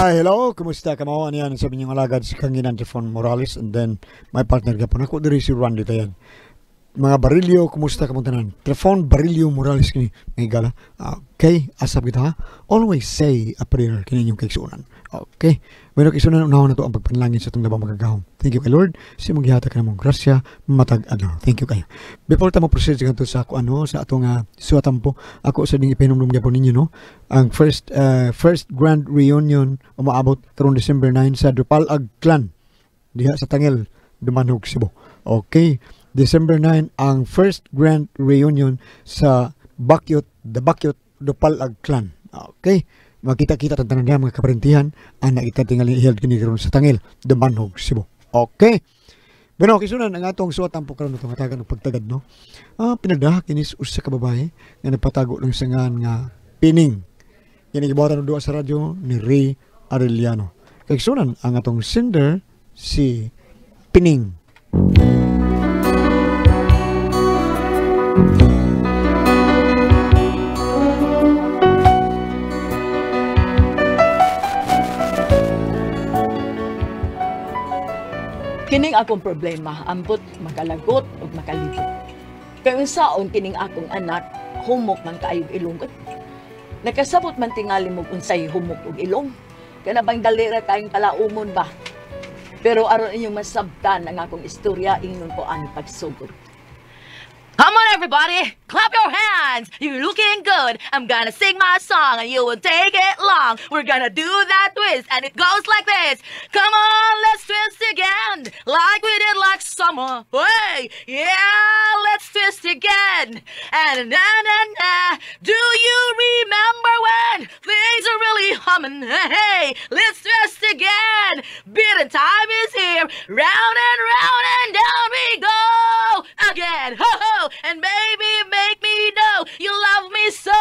Hi, hello. Kumusta ka mo? Ano yan? Sabi niyong alagad si Kanginan Trifon Morales and then my partner gapon ako diri si Randy Tayan. Mga Barillo, kumusta ka mo tanan? Trifon Barillo Morales kini may gala. Okay, asap kita ha. Always say a prayer kini inyong kaigsuonan. Okay. Bueno, kaigsuonan unahon na to ang pagpanalangin sa itong labang magagahom. Thank you kay Lord. Sa imong gihatag kanamong grasya matag adlaw. Thank you kayo. Before ta mo proceed sa sa ako ano sa atong suwatampo, ako sa ding ipahinumdum gyapon ninyo no. Ang first grand reunion umaabot karong December 9 sa Dupalag Clan diha sa Tangel, Dumanhog, Cebu. Okay, December 9 ang first grand reunion sa Bakyot, the Bakyot Dupalag Clan. Okay, magkita-kita tan tanan mga kaparentihan ang nakita tingali held kini karon sa Tangel, Dumanhog, Cebu. Okay. Bueno, kisunan ang atong suwatampo karon atong hatagan og pagtagad no. Pinagdaha kinis usa ka babae nga nagpatago ng sangan nga Pining. Kini gibuhatan og duwa sa radyo ni Ray Arellano. Kay sunan ang atong sender si Pining. Kining akong problema, ambot makalagot ug makalibot. Kay unsaon kining akong anak, humok man kaayog ilong. Nakasabot man tingali mo unsay humok og ilong. Kana bang dalira kayong palaumon ba? Pero aron inyong masabtan ang akong istorya, ingnon ko ang pagsugod. Come on, everybody! Clap your hands! You're looking good! I'm gonna sing my song and you will take it long. We're gonna do that twist and it goes like this. Come on, let's twist again! Like we did last summer. Hey! Yeah, let's twist again! And na na na! Do you remember when things are really humming? Hey! Let's twist again! Beating time is here! Round and round and down we go! Again! Ho ho! And baby, make me know you love me so.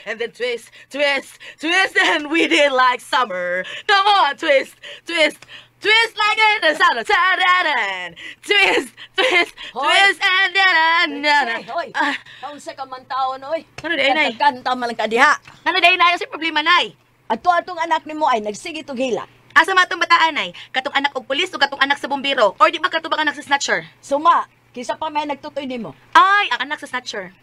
And then twist, twist, twist, and we did like summer. Come on, twist, twist, twist like it. The sound of ta-da-da. Twist, twist, Hoy. Twist, and da-da-da-da. Hoy, kaunsa ka man taon, oy. Ano day, Nay? Kanta man lang ka diha. Ano day, Nay? Ano problema, Nay? Ato atong anak nimo ay nagsige tog hila. Asa man atong bataan, Nay? Katong anak og pulis o katong anak sa bumbiro? Or di ba katong anak sa snatcher? Suma, kisa pa may nagtutoy nimo. Ay, ang anak sa snatcher.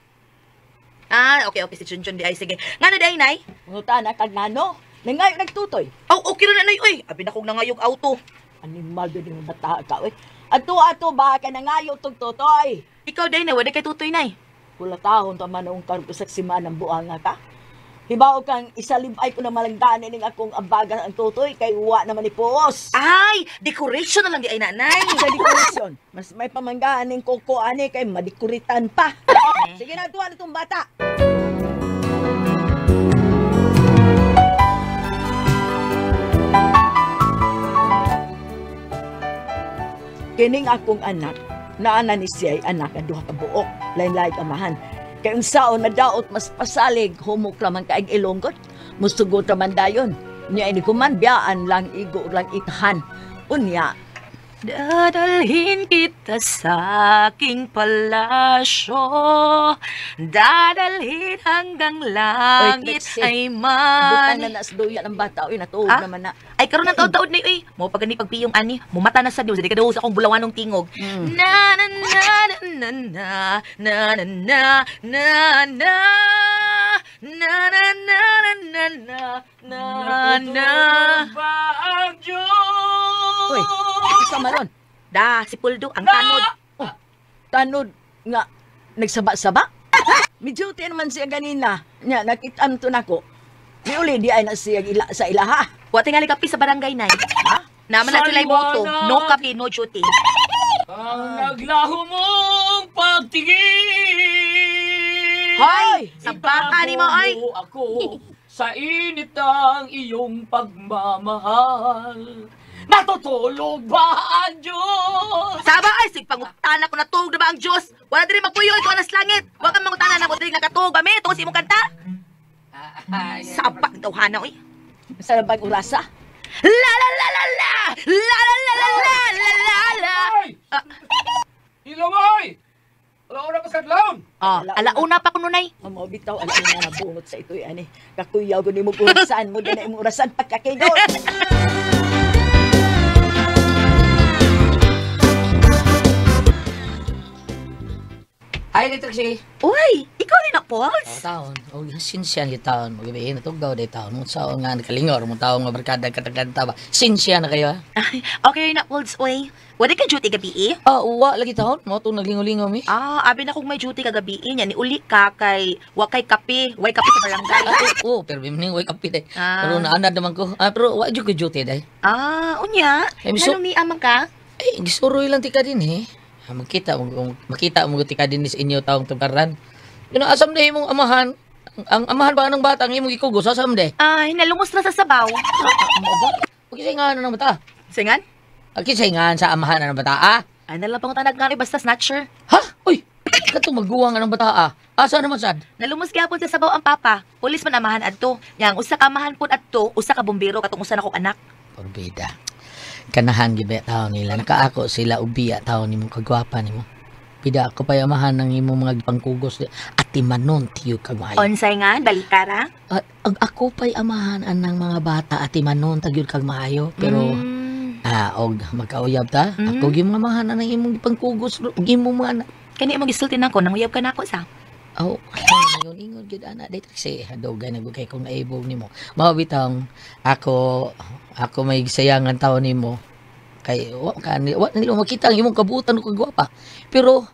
Ah, okay, okay. Si Junjun di ay. Sige. Ngano day, Nay? Mangutan kag nano, nangayo nagtutoy. Oh, okay na, Nay. Uy, abi na kong nangayog auto. Animal gud yung bata ka, oy. Ato ba ka nangayo tog tutoy? Ikaw day, Nay. Wala kay tutoy, Nay. Kulatahon ta man ang karon sa simana ng buanga ka. Hibaw kang isalibay ko na malangdanin ning akong abaga ang tutoy kay wa naman ni puos. Ay, decoration na lang di ay, nanay. Sa decoration, mas may pamanggaan ning koko ani kay madekoritan pa. Sige na, tuwa na itong bata. Kining akong anak, naana ni siya'y anak ang duha ka buok, lain-lain amahan. Kay unsaon nadaot mas pasalig, humok raman kaig ilonggot, musugot raman dayon. Nya ini kuman biyaan lang igo lang itahan. Unya, dadalhin kita sa aking palasyo, dadalhin hanggang langit. Oy, Trixie, ay bukan man. na nasduyan ang bata, oy, natuog Ah? naman na. Ay, karon na taod-taod na oy. Mo pa gani pagpiyong ani, mumata na sa Dios, di ka daw sa akong bulawanong tingog. Na na na na na na na na na na na na na na na na na. Ba ang Diyos? Uy, isa maron. Da, si Puldo, ang tanod. Oh, tanod nga nagsaba-saba. Medyo naman siya ganina. Nya, nakitaan to nako. Miuli di ay na siya ila, sa ilaha. Wa tingali kapi sa barangay, Nay. Ha? Naman na sila moto. No kapi, no duty. Ang naglaho mong pagtingin. Hoy! Sa baka ni mo, oy! Itago mo ako sa init ng iyong pagmamahal. Natutulog ba ang Diyos? Saba ay, sig pangutana ko natulog na ba ang Diyos? Wala diri magpuyo, ikaw nas langit. Wa kang mangutana na ko diri nakatulog ba mi? Tungod sa imong kanta? Saba ang tawhana, oy. Sa labag urasa? La la la la la! La la la la la la la la! Ay! Ilaway! Alauna pa sa adlaw. Oh, alauna pa kuno nay. Amo bitaw alauna na bungot sa itoy ani. Kakuyaw ko nimo orasan mo din imong orasan pagkakidot. Hi, Trixie. Uy, ikaw rin na, Pauls. Oh, taon. O, sinsya ang taon. Magabi, natugdaw day taon. Mo saon nga, nakalingor. Mo taon nga barkada, kataganta ba. Sinsya na kayo, ha? Ay, okay na, Pauls, uy. Wala ka duty gabi, eh? Ah, uwa, lagi taon. Mo itong naglingo-lingo, mi. Ah, abi na kung may duty kagabi, eh. Nya, ni uli ka kay wakay kape. Way kape sa barangay. Ah, oo, pero bimning, way kape, day. Ah. Pero naanad naman ko. Ah, pero wa jud ko duty, day. Ah, unya. Eh, miso- Nganong ni amang ka? Eh, gisuroy lang tika din, eh. Ah, makita mo tika din sa inyo taong tukaran. Yun ang asam day mong amahan. Ang amahan ba ng bata ang imong gikugos, asam day. Ay, nalungos na sa sabaw. Huwag kisay nga ng bata. Singan? Kisay nga sa amahan ng bata, ah? Ay, nalang pangutanag nga rin, basta snatcher. Ha? Uy! Katong maguwang nga ng bata, ah. Asa naman sad? Nalumos gyapon sa sabaw ang papa. Pulis man amahan adto. Yang usa ka amahan pud adto, usa ka bumbero katong usa na kong anak. Porbida. Kanahan gid tao nila. Nakaako sila ubiya tao nimo kagwapa nimo. Bida ako pa amahan ng imong mga pangkugos. Ati manon tiyo kagwayo. Unsay nga balikara? At ag ako pa'y amahan anang mga bata ati manon tagyud kag maayo. Pero og magkauyab ta. Ako gyud mga amahan anang imong pangkugos ug imong mga anak. Kani imong gisulti nako nanguyab ka nako sa. Oh, ingon ingon gyud ana day kasi dugay na gud kay kung naibog nimo. Mao bitong ako may gisayangan taon nimo kay wa ka wa nila makita ang imong kabutan ug kagwapa. Pero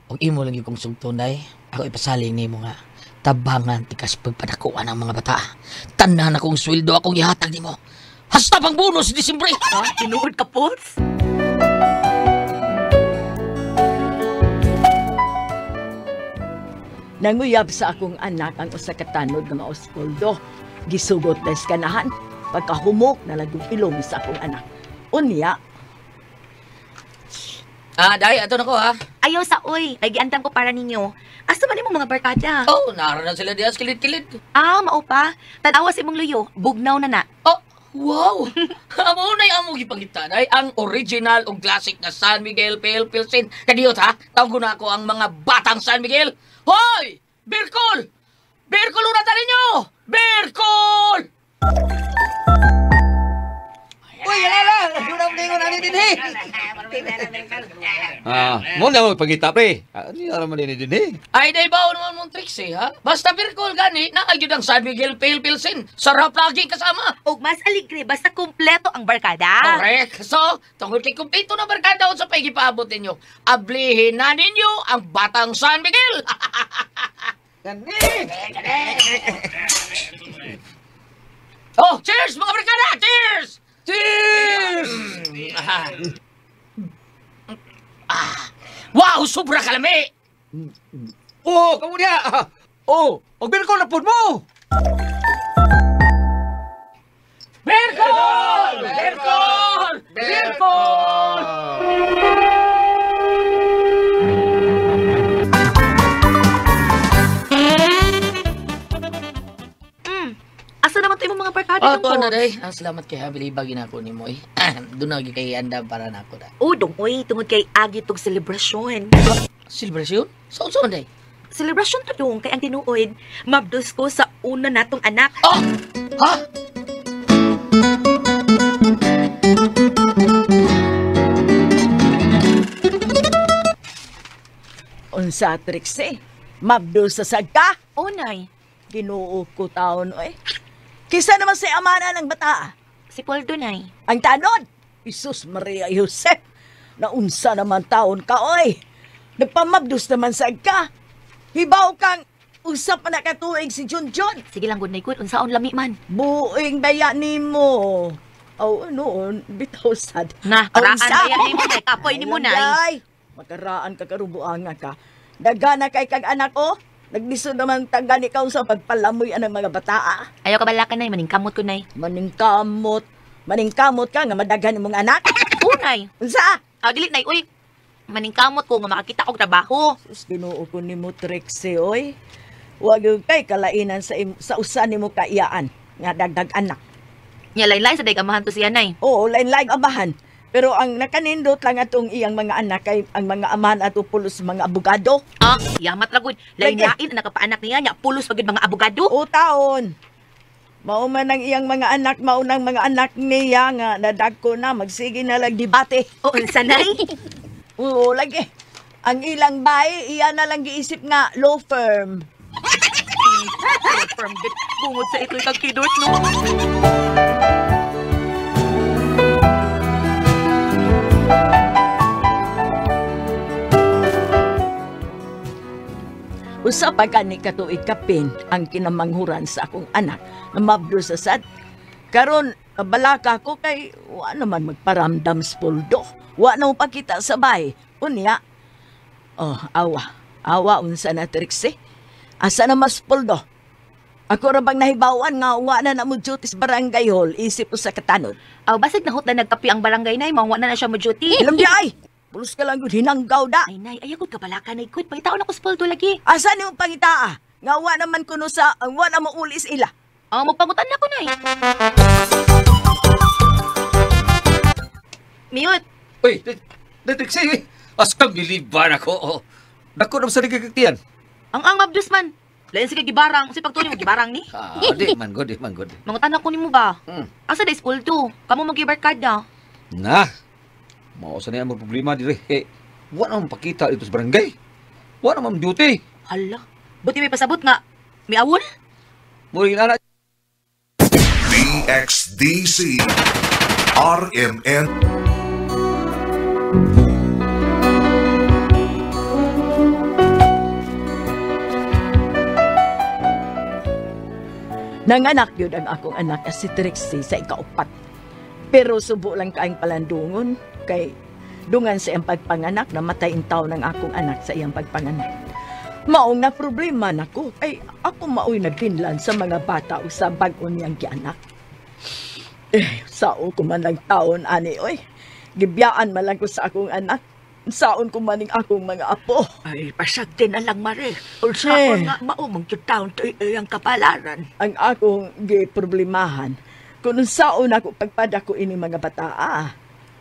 og imo lang gyud kong sugton day, ako ipasaling nimo nga tabangan tikas pagpadakuan ang mga bata. Tanan akong sweldo akong ihatag nimo. Hasta pang bonus Disyembre. Ha? Tinuod ka, Pols? Nanguyab sa akong anak ang usa ka tanod nga mauskuldo. Gisugot des kanahan pagkahumok na lagong ilong sa akong anak. Unya, Day, ato na ko ha. Ayaw sa oy, ay giandam ko para ninyo. Asa man imong mga barkada? Oh, nara na sila diha sa kilid-kilid. Ah, mao pa. Tanawa sa imong luyo, bugnaw na na. Oh, wow! Amo na yung among gipangita ay ang original ug classic na San Miguel Pale Pilsen. Kadiyot ha, tawag na ako ang mga batang San Miguel. Hoy! Birkol! Birkol una ta ninyo! Birkol! Uy, alala! Dunam ningon ani dinhi. Ah, mo na mo pagita pre. Ano ra man dinhi dinhi? Ay, day baon naman mong tricks eh, ha? Basta Birkol gani, naayod ang San Miguel Pale Pilsen. Sarap lagi kasama. Og mas aligre basta kumpleto ang barkada. Correct. So, tungod kay kumpleto na barkada sa pagipaabot ninyo, ablihin na ninyo ang batang San Miguel. Gani. Oh, cheers mga barkada! Cheers! Cheers! Wow, sobra kalami! Oh, kamo niya. Oh, og Birkol na pud mo. Birkol! Birkol! Birkol! Asa naman to imong mga barkada Oh, dong, to na Pols? day. Ang salamat kay Habili bagin ako ni Moy. Doon na kay anda para nako da. Oh, dong oy, tungod kay agi tog selebrasyon. Celebration? So so day. Selebrasyon to dong kay ang tinuod, mabdos ko sa una natong anak. Oh! Ha? Unsa Trixie, mabdo sa sagka. Oh, nay. Ginoo ko taon oy. Kisa naman sa amana ng bata. Si Poldo, nay. Ang tanod, Isus Maria Josep, naunsa naman taon ka oy. Nagpamabdos naman sa ka. Hibaw kang usap pa nakatuig si Junjun. Sige lang, good night, good. Unsaon lami man. Buing baya nimo. Aw, noon, bitaw sad. Na, Aw, karaan isa. baya nimo, nay. Kapoy nimo, nay. Ay, makaraan ka karubuanga ka. Dagana kay kag anak o. Naglisod naman tagan ikaw sa pagpalamoy ang mga bataa. Ayaw ka balakan, nay. Maningkamot ko, nay. Maningkamot. Maningkamot ka nga madaghan imong anak. Oh, nay. Unsa? Aw, dili, nay. Uy, maningkamot ko nga makakita og trabaho. Sus, Ginoo ko nimo Trixie oy. Wag yung kay kalainan sa sa usa nimo kaiyaan nga dagdag anak. Nya lain-lain sa day amahan to siya, nay. Oo, lain-lain amahan. Pero ang nakanindot lang atong iyang mga anak kay ang mga amahan ato pulos mga abogado. Ah, yamat ra gud. Lain-lain ang nakapaanak niya nya pulos pagid mga abogado. O taon. Mao man ang iyang mga anak, mao nang mga anak niya nga nadagko na magsige na lang debate. O unsa nay? Oo, lagi. Ang ilang bahay, iya na lang giisip nga law firm. From gid bungod sa ito'y kagkidot no. Usa pa gani katuig kapin ang kinamanghuran sa akong anak na mabdo sa sad. Karon balaka ko kay wa naman magparamdam sa puldo. Wa na mo pakita sa bahay. Unya, oh, awa. Awa unsa na Trixie. Asa na mas puldo? Ako ra bang nahibawan nga wa na na mo duty sa barangay hall isip ko sa katanod. Aw basig nahot na nagkapi ang barangay nay, mao wa na na siya mo duty. Ilam di ay. Pulos ka lang yun, hinanggaw da. Ay nay, ayaw gud kabalaka nay gud. Pangitaon ako sa puldo lagi. Asa ni mo pangitaa? Nga wa naman kuno sa ang wa na mo ulis ila. Aw magpangutan na ko nay. Mute. Uy, Trixie, askang giliban ako. Oh. Dako na sa nagkakatiyan. Ang mabdus man. Lain sige gibarang, si pagtuni mo gibarang ni. Ah, di man good, di man good. Mangutan ako nimo ba? Hmm. Asa day school to? Kamo magibarkada. Na. Mao sa niya ang problema dire. Eh, wa naman pakita dito sa barangay. Wa naman duty. Hala. Buti may pasabot nga. May awol? Mura ginana. DXDC RMN. Nanganak yun ang akong anak na si Trixie sa ikaupat. Pero subo lang kaayong palandungon kay dungan sa iyang pagpanganak, namatay ang tao ng akong anak sa iyang pagpanganak. Maong na problema nako kay ako maoy nagkinlan sa mga bata o sa bag-o niyang gianak. Eh, sao ko man lang taon ani oy. Gibiyaan man lang ko sa akong anak. Saon ko maning akong mga apo. Ay, pasagti na lang, Mare. Unsaon Eh. nga maumang taon to iyang kapalaran. Ang akong giproblemahan, kung saon ako pagpadako ini mga bataa.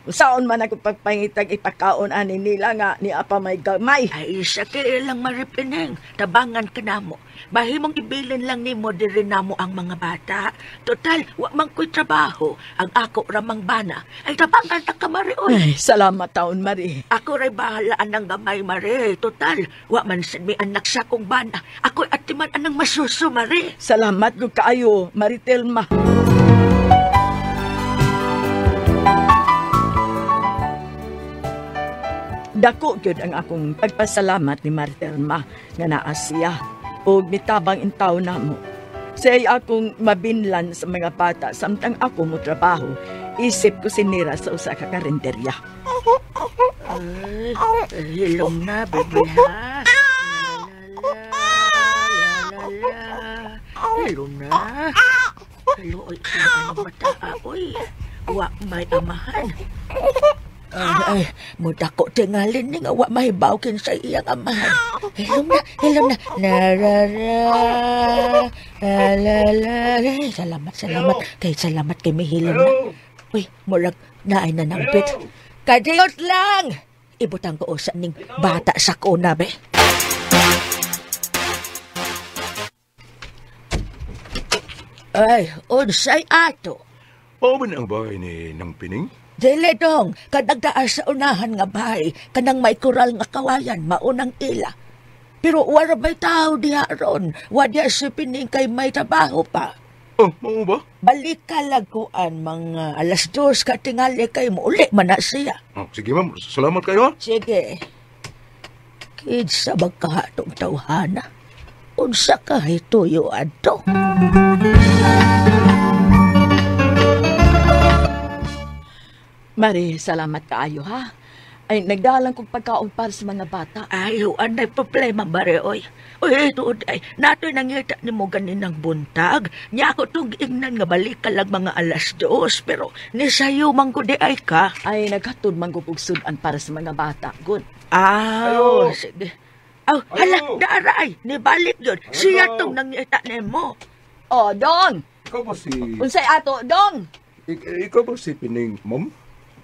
Saon man ako pagpangitag ipakaon ani nila nga ni apa may gamay. Ay, sa lang, Mare Pineng. Tabangan ka namo. Bahimong ibilin lang nimo diri namo ang mga bata. Total, wa man ko'y trabaho. Ang ako ramang bana. Ay, tabangan ta ka, Mare, oy. Ay, salamat taon, Mari. Ako ray bahalaan ng gamay, Mare. Total, wa man sad may anak sa akong bana. Ako'y atiman anang masuso, Mare. Salamat ko kaayo, Maritelma. Dako gyud ang akong pagpasalamat ni Maritelma nga naa siya ug mitabang intaw namo. Siya'y akong mabinlan sa mga bata samtang ako mo trabaho. Isip ko sinira sa usa ka karinderya. Ay, hilom na, bebe, ha? La, la, la, la, la. Hilom na. Hello, oy, ang bata, oy. Wa may amahan. Ay, ay, mudako tingalin ni nga wa mahibaw kinsa iyang amahan. Hilom na, hilom na. La, la, la, la, la, la. Salamat, salamat. Kay salamat kay may hilom na. Uy, murag naay na nampit. Kadiyot lang! Ibutang ko usa ning bata sa kuna, be. Ay, unsay ato? Mao man ang bahay ni Nang Pining? Dili dong, kanagdaa sa unahan nga bahay, kanang may kural nga kawayan, maunang ila. Pero wala may tao diha ron, wa diha si Pining kay may trabaho pa. Oh, mao ba? Balik ka laguan mga 2:00 ka tingali kay mo uli man na siya. Oh, sige ma'am, salamat kayo ha. Sige. Kinsa magkahatong tawhana? Unsa ka hituyo adto? Mari, salamat kaayo ha. Ay, nagdalang kong pagkaon para sa mga bata. Ay, anay problema, Mare, oy. Uy, tuod ay, nato'y nangita ni mo ganinang buntag. Nya ako tong giingnan nga balik ka lang mga 2:00, pero ni sayo man ko di ay ka. Ay, naghatod man ko og sudan para sa mga bata. Good. Aw, sige. Aw, hala, daara ay, nibalik yun. Siya tong nangita ni mo. Oh, Dong! Ikaw ba si... Unsay ato, Dong? Ikaw ba si Pining, ma'am?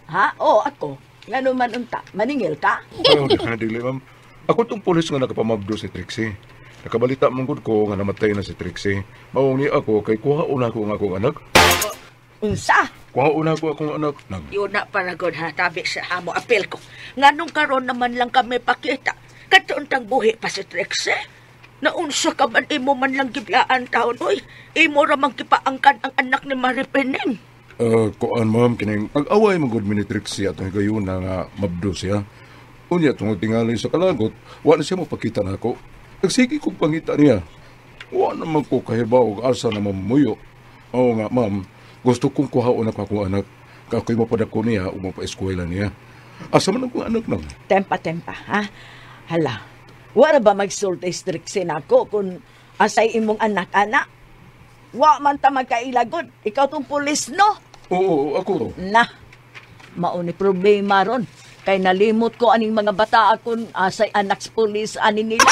Ha? Oo, ako. Ngano man unta, maningil ka? Ayaw, dili, ma'am. Ako tong pulis nga nakapamabdo si Trixie. Nakabalita mong gud ko nga namatay na si Trixie. Mao ni ako kay kuhaon ako ang akong anak. Unsa? Kuhaon ako akong anak. Yun na paragod ha, tabi sa amo apel ko. Nganong karon naman lang kami pakita. Katuntang buhi pa si Trixie. Naunsa ka man imo man lang giblaan taon, oy. Imo ra man kipaangkan ang anak ni Maripining. Kuan ma'am, kining pag-away mong gud mi ni Trixie atong higayuna nga mabdo siya. Unya tungod tingali sa kalagot, wa na siya mapakita nako. Nagsige kong pangita niya. Wa naman ko kahibaw og asa na mamuyo. Oo nga ma'am, gusto kong kuhaon ako akong anak. Kako'y mapadako niya o mapaeskwela niya. Asa man akong anak nang? Tempa, tempa, ha? Hala, wala ba magsulti Trixie nako kung asay imong anak, anak? Wa man ta magkailagod. Ikaw tong pulis, no? Oo, ako to. Na, mauni problema ron. Kay nalimot ko aning mga bata akon asay anak sa pulis ani nila.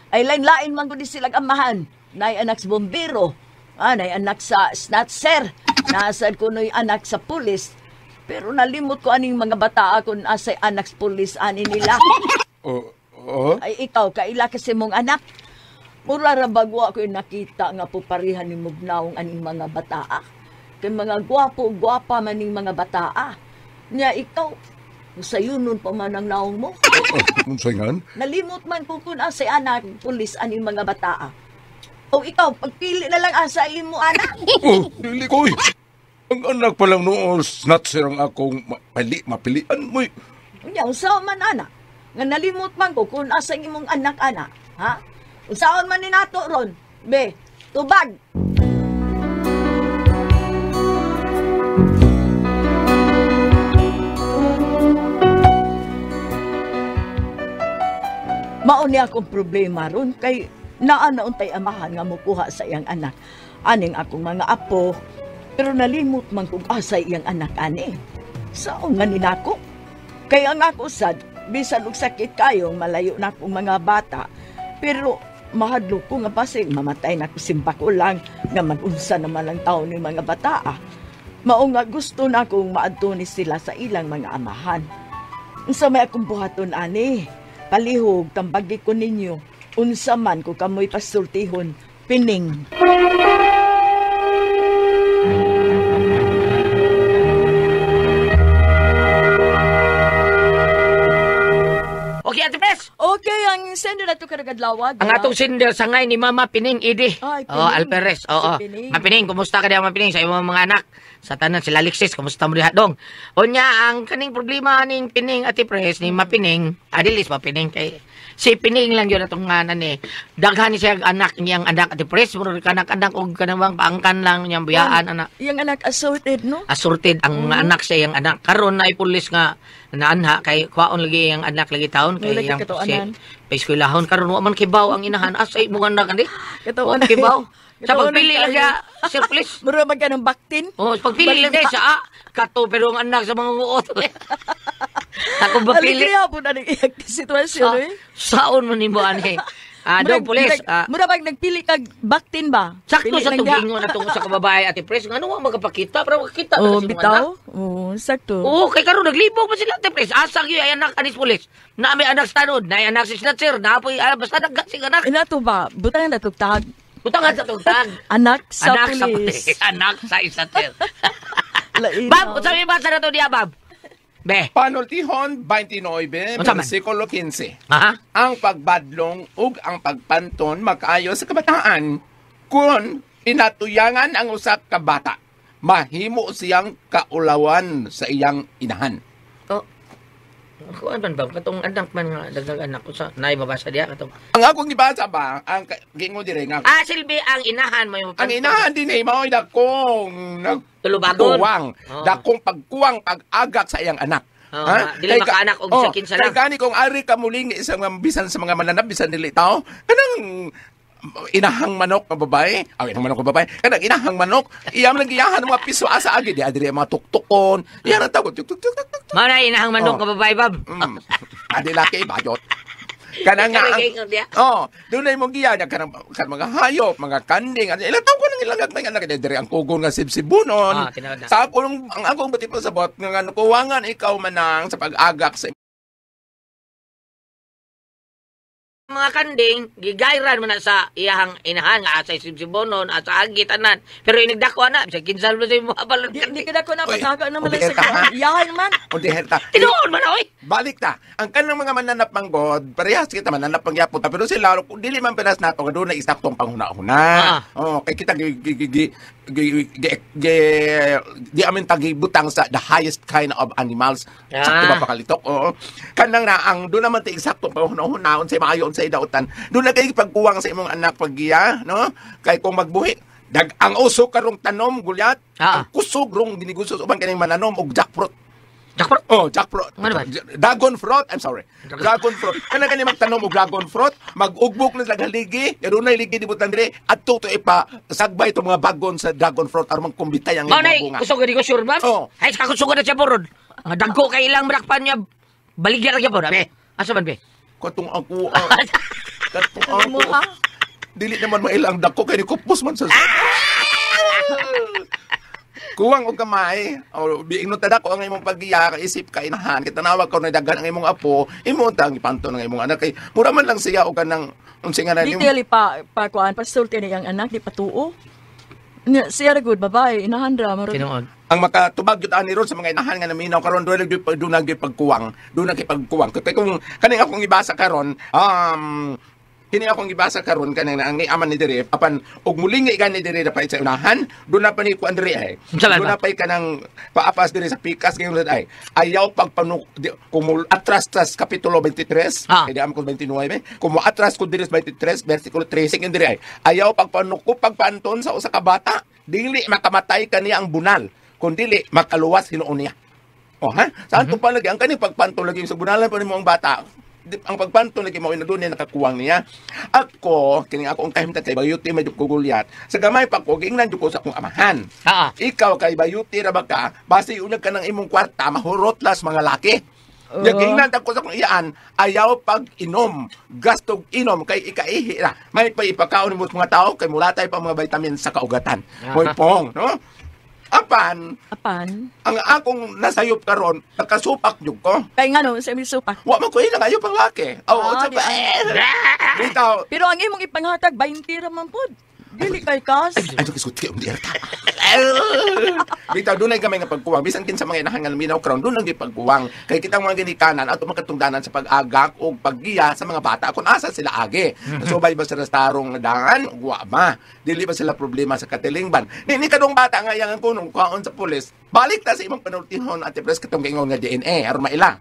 Ay lain-lain man gud silang amahan. Nay anak sa bombero, nay anak sa snatcher, nasad ko no'y anak sa pulis. Pero nalimot ko aning mga bata akon asay anak sa pulis ani nila. Ay ikaw, kaila kasi mong anak. Mura ra bagwa ko nakita nga puparihan ni mugnaong aning mga bataa. Kay mga gwapo-gwapa man ning mga bataa. Nya ikaw, sayunon pa man ang naong mo. Unsay ngan? Nalimot man ko kun asay anak pulis aning mga bataa. O ikaw, pagpili na lang asa imo anak. Oh, dili ko. Ang anak pa lang noon, snatcher ang akong mapilian mo. Unya, unsaon man anak? Nga nalimot man ko kung asa imong anak anak. Ha? Unsaon man ni nato ron? Be, tubag! Mao ni akong problema ron kay naa na untay amahan nga mukuha sa iyang anak. Aning akong mga apo, pero nalimot man kung asa iyang anak ani. Saon man ni nako? Kay ang ako sad, bisan og sakit kayong malayo na akong mga bata, pero mahadlok ko nga basig mamatay na ko simba ko lang nga mag-unsa naman ang taon ni mga bata. Mao nga gusto na akong maadto ni sila sa ilang mga amahan. Unsa may akong buhaton ani? Palihog, tambagi ko ninyo. Unsa man ko kamoy pasultihon, pining. Okay, Ate Pres. Okay, ang sender na ito karagadlawag. Ang atong sender sangay ni Mama Pining Idi. Ay, Pining. Oh, Alperes. Oo. Si Pining. Ma Pining, kumusta ka diha, Ma Pining, sa imong mga anak? Sa tanan sila Alexis, kumusta mo diha dong? Unya ang kaning problema ning Pining Ate Pres ni Ma Pining, adilis Ma Pining kay si Pining lang yun atong nganan ni. Daghan ni siya anak niyang anak Ate Pres, murag kanak-anak og kanang paangkan lang niyang biyaan anak. Iyang anak assorted, no? Assorted ang anak sa iyang anak. Karon na ipulis nga naanha kay kwaon lagi iyang anak lagi taon kay Wala iyang katoanan. paeskwelahon karon wa man kibaw ang inahan asa imong anak ani. Katoanan. Wa kibaw. Sa Katoanan pagpili lang kayo. siya, Sir Police. Mura man ka ng baktin. Oh, sa pagpili lang siya, kato pero ang anak sa mga muot. Ako ba pili? Aligria po na iyang sitwasyon, eh. Saon man nimo ani? Dong pulis. Mura bag nagpili kag baktin ba? Sakto Pili sa lang diha. tugingon atong sa kababae Ate Pres, ngano wa magapakita pero makakita Oh, na kasi mga anak. bitaw. Oh, sakto. Oo, kay karon naglibog pa sila Ate Pres. Asa gyud ay anak anis pulis. Na may anak sa tanod, na may anak si Snatcher, na poy basta naggasig anak. Ina to ba? Butang na tugtag. Butangan sa tugtag. Anak sa anak sa pulis. pulis. Anak sa Snatcher. Lain. Bab, unsa may basa na to diya, Bab? Be. Panultihon 29, Unsa man? versikulo 15. Aha. Ang pagbadlong ug ang pagpanton makaayo sa kabataan. Kung inatuyangan ang usa ka bata, mahimo siyang kaulawan sa iyang inahan. Oh. Kuan man ba katong anak man nga daghang anak ko sa naay mabasa diya katong. Ang akong gibasa ba, ang gingon dire nga. Ah, silbi ang inahan may Ang inahan din ay mao'y dakong Tulubagon. nagkuwang, Oo. dakong pagkuwang pag-agak sa iyang anak. Oo, dili Kay ka- makaanak og bisag kinsa lang. Kay gani kung ari ka muling isang bisan sa mga mananap bisan dili tao, kanang inahang manok nga babae, aw inahang manok nga babae, kanang inahang manok, iyam lang giyahan mga piso asa agi di adiri ang mga tuktukon. Iyan ang tawag tuk tuk tuk tuk. tuk. Mao na inahang manok Oh. nga babae, Bab. Adi laki bayot. Kanang nga ang, Ikaw niya. oh, dunay mo giya niya kanang kan mga hayop, mga kanding. Ano, ilang taon ko nang ilang gagmay anak diri ang kugon nga sibsibunon. Ah, tinuod na. Sa akong ang akong bati pa sabot nga nga kuwangan ikaw manang sa pag-agak sa Mga kanding gigayran man na sa iyahang inahan nga asa sibsibonon, asa agi tanan. Pero inigdako ana, bisag kinsal mo sa imo abalon Di, di kanding. ka na ko na Oy, pagkaga naman lang oy, sa ha? iyahan man. O di herta. Tinuod man oy. Balik ta. Ang kanang mga mananap manggod, parehas kita mananap pangyapon ta pero sila kung dili man peras nato nga doon na isaktong panghuna-huna. Ah. Oh, kay kita gi gi gi gi gi, gi, gi, di amin tagibutang sa the highest kind of animals. Ah. Sakto ba pakalitok? Oo. Kanang na ang doon naman ti eksaktong panghuna-huna unsay maayo unsay dautan. Doon na kay pagkuwang sa imong anak paggiya, no? Kay kung magbuhi dag ang uso karong tanom gulyat, Ah. ang kusog rong ginigusos uban kaning mananom og jackfruit. Jackfruit. Oh, jackfruit. Ano ba? Dragon fruit. I'm sorry. Dragon fruit. Kana kani magtanom og dragon fruit, mag-ugbok na sila haligi, dunay ligi di butang dire, adto to ipa sagbay itong mga bagon sa dragon fruit aron magkumbitay ang Mao imong nay bunga. kusog di ko sure ba? Oh. Ay sa kusog na siya borod. Ang dagko kay ilang brakpan niya baligya ra gyapon. Be. Asa man be? Katong ako ah. Katong ako. Mo ha? Dili naman mailang dako kay ni kupos man sa Kuwang og kamay, o biingnon ta dako ang imong paggiya, isip ka inahan, kay tanawag ko na daghan ang imong apo, imo ta ang ipanto ng imong anak kay mura man lang siya og kanang unsa nga na Di nimo. tili pa pa kuan pasulti ni ang anak di patuo. Nya siya ra good babae inahan ra murag. Tinuod. Ang makatubag gyud ani ron sa mga inahan nga naminaw karon doon gyud doon gyud pagkuwang, doon gyud pagkuwang. Kay kung kaning akong ibasa karon, kini akong gibasa karon kanang ang niaman ni dire apan og mulingi gani dire na pa sa unahan doon na pa ni kuan dire ay Unsa ba doon ba? na pa kanang paapas dire sa pikas ngayon ay ayaw pagpanuk di, kung mo atras tas kapitulo 23 Ah. kay di am ko 29 kung mo atras ko dire sa 23 versikulo 13 ngayon dire ay ayaw pagpanuko pagpanton sa usa ka bata dili makamatay kaniya ang bunal kun dili makaluwas hinuon niya. Oh, ha? Saan mm-hmm. pa lagi? Ang kaning pagpanto lagi sa bunalan pa nimo ang bata. Ang pagpanto lagi mao na doon niya nakakuwang niya. Ako, kining ako ang kahimtang kay Bayuti medyo kugulyat. Sa gamay pa ko giingnan jud ko sa akong amahan. Ah. Ikaw kay Bayuti ra ba ka? Basi unyag ka ng imong kwarta, mahurot las mga laki. Uh-huh. Giingnan ko sa akong iyaan, ayaw pag inom, gastog inom kay ikaihi ra. May pa ipakaon nimo sa mga tao kay mulatay pa mga vitamin sa kaugatan. Moy pong, no? Apan, Apan. ang akong nasayop karon, nakasupak jud ko. Kay ngano sa imong supak. Wa man ko ilang ayo pang laki. Oo, Ah, sa di pa. Bitaw. Pero ang imong ipanghatag 20 ra man pod. Dili kay kas. Ay, ito kisgot kayo, hindi erta. Bitaw, doon ay gamay nga pagkuwang. Bisan kin sa mga inahan nga minaw karon, doon ang gipagkuwang. Kay kitang mga ginikanan ato makatungdanan sa pag-agak o paggiya sa mga bata kung asa sila agi. Subay ba sila sa tarong daan? Wa ma. Dili ba sila problema sa katilingban? Ni kadong bata nga yang ang kunong kaon sa pulis, balik ta sa imong panultihon at pres katong giingon nga DNA aron maila.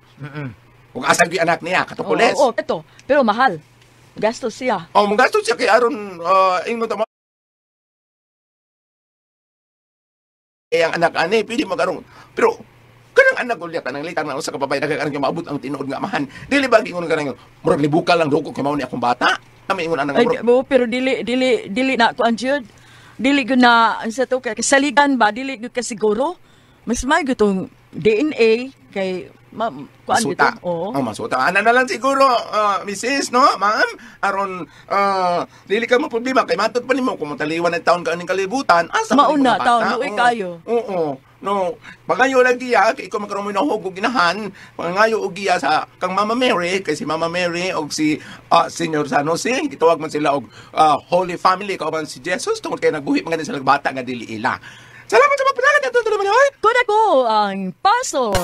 Kung asa gyud anak niya katong pulis. Oo, ito. Pero mahal. Gastos siya. Oh, mong siya kay aron ingon ta mo eh ang anak ani pwede magarong pero kanang anak ulit kanang litang na usa ka babae nagkaroon kay maabot ang tinuod nga amahan dili ba giingon kanang murag libukal lang dugo kay mao ni akong bata na may ingon anang Ay, murag bo, pero dili dili dili na kuan jud. Dili gyud na unsa to kay saligan ba dili gyud ka siguro. Mas may gutong DNA kay ma, kuan masuta. dito. Oo. Oh, masuta. Ana na lang siguro, Mrs., no, ma'am? Aron, dili ka mo problema. Kay matod pa nimo kung mataliwan ng taon ka aning kalibutan, asa man nimo Mauna, na bata? taon, luoy Oo. kayo. Oo. No, pagayo lagi ya, kay ikaw magkaroon mo nahog og ginahan, pangayo og giya sa kang Mama Mary, kay si Mama Mary og si Senior San Jose, gitawag man sila og Holy Family kauban si Jesus tungod kay nagbuhi man gani sila bata nga dili ila. Salamat sa pagpanagat ato naman oy. Kuna ko ang paso.